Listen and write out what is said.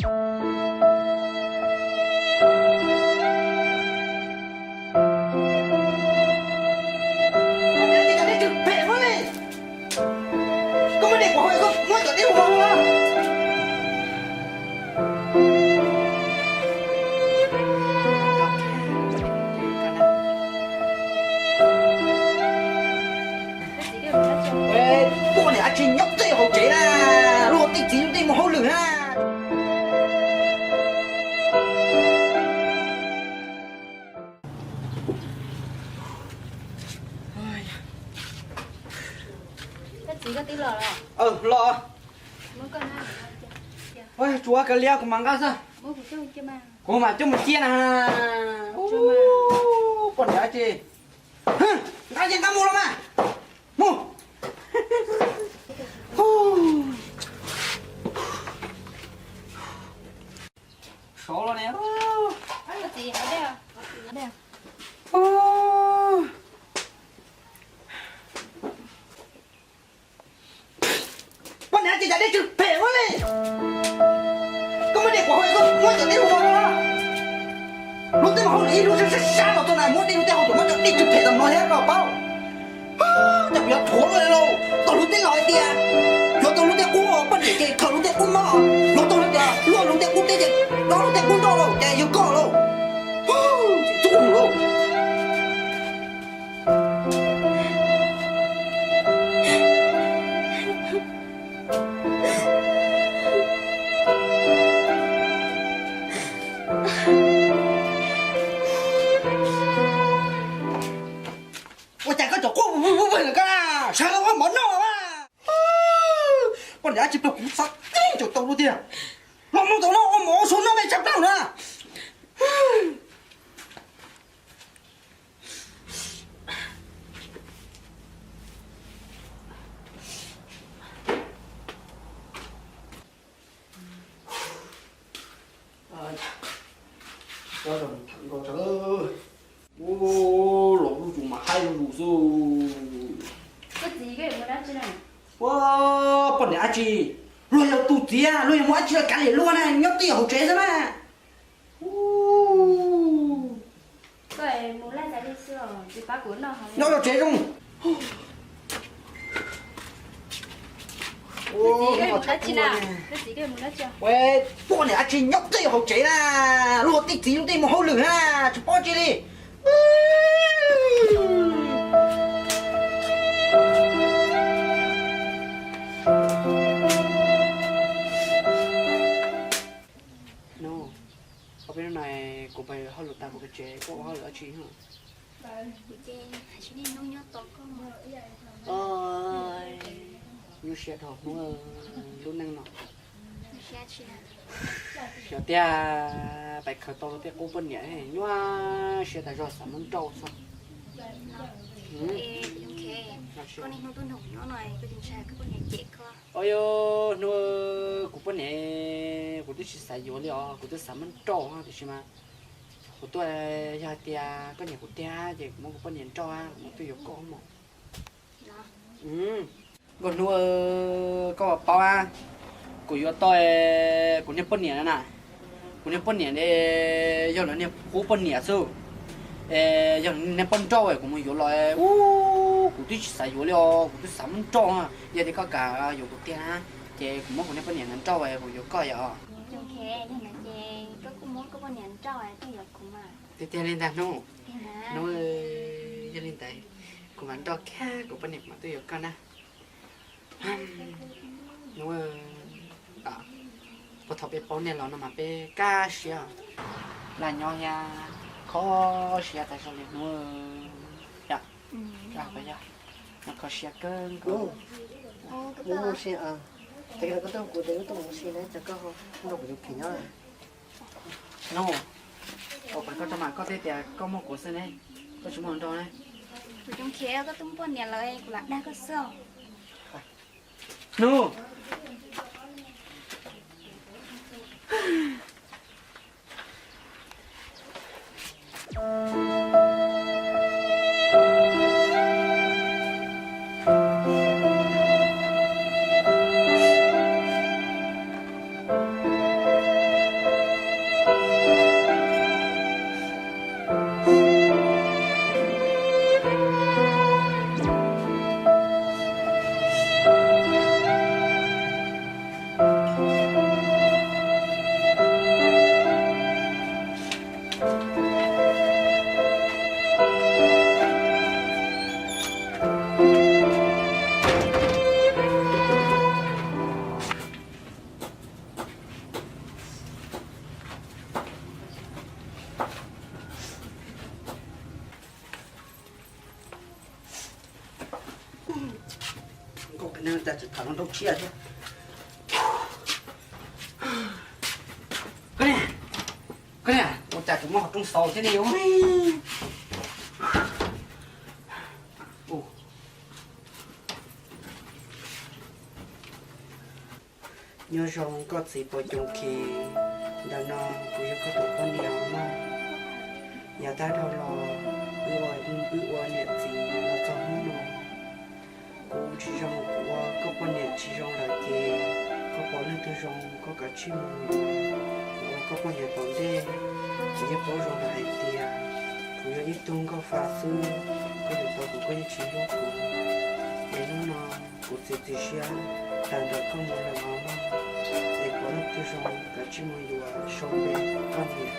Poj niam dab tsi nyob tej hauv tsev na, luag tej txiv tej mus hauj lwm na. Los. Tsuav kav liam kuv mam nqa xwb. Kuv mam coj mus ciaj na. Poj niam dab tsi. Nqa ces nqa mus los mas. Mus. Sov los ne. Poj niam ces cas dej tsw phem ua li. Koj muab dej kuv haus, koj muab cov dej ua no. Luag tej mus hauj lwm ib lub sab sab sab los txog na, muab dej luag tej haus, muab cov dej tsw phem los no thiab los paub. Cas kuv yuav thuam luag li lauj. Tau luag tej laus hais tias yuav tau luag tej qub, poj niam ces khaws luag tej qub mob, yuav tau hais tias luag luag tej qub teb ces dob luag tej qub nroj lauj, ces yog koj lauj. Txuj lauj. Ua cas koj tseem quaj vwg vwg vwg lawm koj na? Sawv los ua mov noj mas. Poj niam dab tsi plag, kuv xav teb tau luag tiag. Los mus tom no ua mov ua suav noj me tsab plaub na. Tsis tau zoo tham nkaus tso. Ua, los zuj zus mas haib zuj zus xwb. Ua, poj niam dab tsi, luag yog tus txiv, luag yog muaj dab tsi los kav liam luag na, nyob twj ywm hauv tsev xwb na. Nyob hauv tsev zoo. Poj niam dab tsi nyob twj ywm hauv tsev na, luag tej txiv luag tej mus hauj lwm na, tsis paub tsi li. Hnub, ob peb hnub no kuv pais hauj lwm tas kuv pais tsev, koj ua hauj lwm dab tsi? Nyuaj siab dhau hnub lub neej no. Xyov tiag, pais khaws tau luag tej qub poj niam nyuaj siab tas zog, xav muab nrauj xwb. Hnub, kuv poj niam, kuv twb tsis xav yuav li os, kuv twb xav muab nrauj tiam sis mas kuv tuaj, yog hais tias koj nyiam kuv tiag ces kuv muab kuv poj niam nrauj, kuv muab tuaj yuav koj mog. Nkauj Hnub, koj puas paub, kuv yuav tau kuv niag poj niam na, kuv niag poj niam ne, yog lawv niag qub poj niam xwb. Yog niag poj nrauj kuv mus yuav los, ub, kuv twb tsis xav yuav li os, kuv twb xav muab nrauj. Yog tias koj kam yuav kuv tiag na, ces kuv muab kuv niag poj niam nrauj kuv yuav koj yom. Tiag tiag li ntag Hnub. Hnub, yog li ntawd kuv mam nrauj kiag kuv poj niam mam tuaj yuav koj na. Hnub, puag thaum peb paub nej los no mas peb kaj siab, laj nyob thiab kho siab tas zog li Hnub. Yog, kho siab kawg nkaus. Hnub, ua cas koj tso mas koj teb tias koj muaj kuv xwb ne, koj tsis muaj nrauj ne. Kuv tsis nrauj koj, kuv lam dag koj xwb. Hnub. Cas tseem tham no rau tshiab thiab. Koj niam, koj niam, ua cas tseem muaj qhov rooj xaus thiab ne? Nyob zoo koj txiv Pov Coos Khis, ntawm no kuv yog koj tus poj niam mog. Yav tag dhau los, wb ua, wb ua niam txiv los txog hnub no, kuv tsis zoo, kuv ua koj poj niam tsis zoo lawm ces koj pom leej twg zoo koj kav tsij mus yuav. Kuv ua koj poj niam tom ntej, kuv yeej paub zoo lawm hais tias kuv yog ib tug nkauj fa xwb, koj yuav tau kuv koj yeej tsis hlub kuv. Es hnub no kuv txiav txim siab tawm ntawm koj mus lawm os mog, es pom leej twg zoo kav tsij mus yuav sau npe koj niam.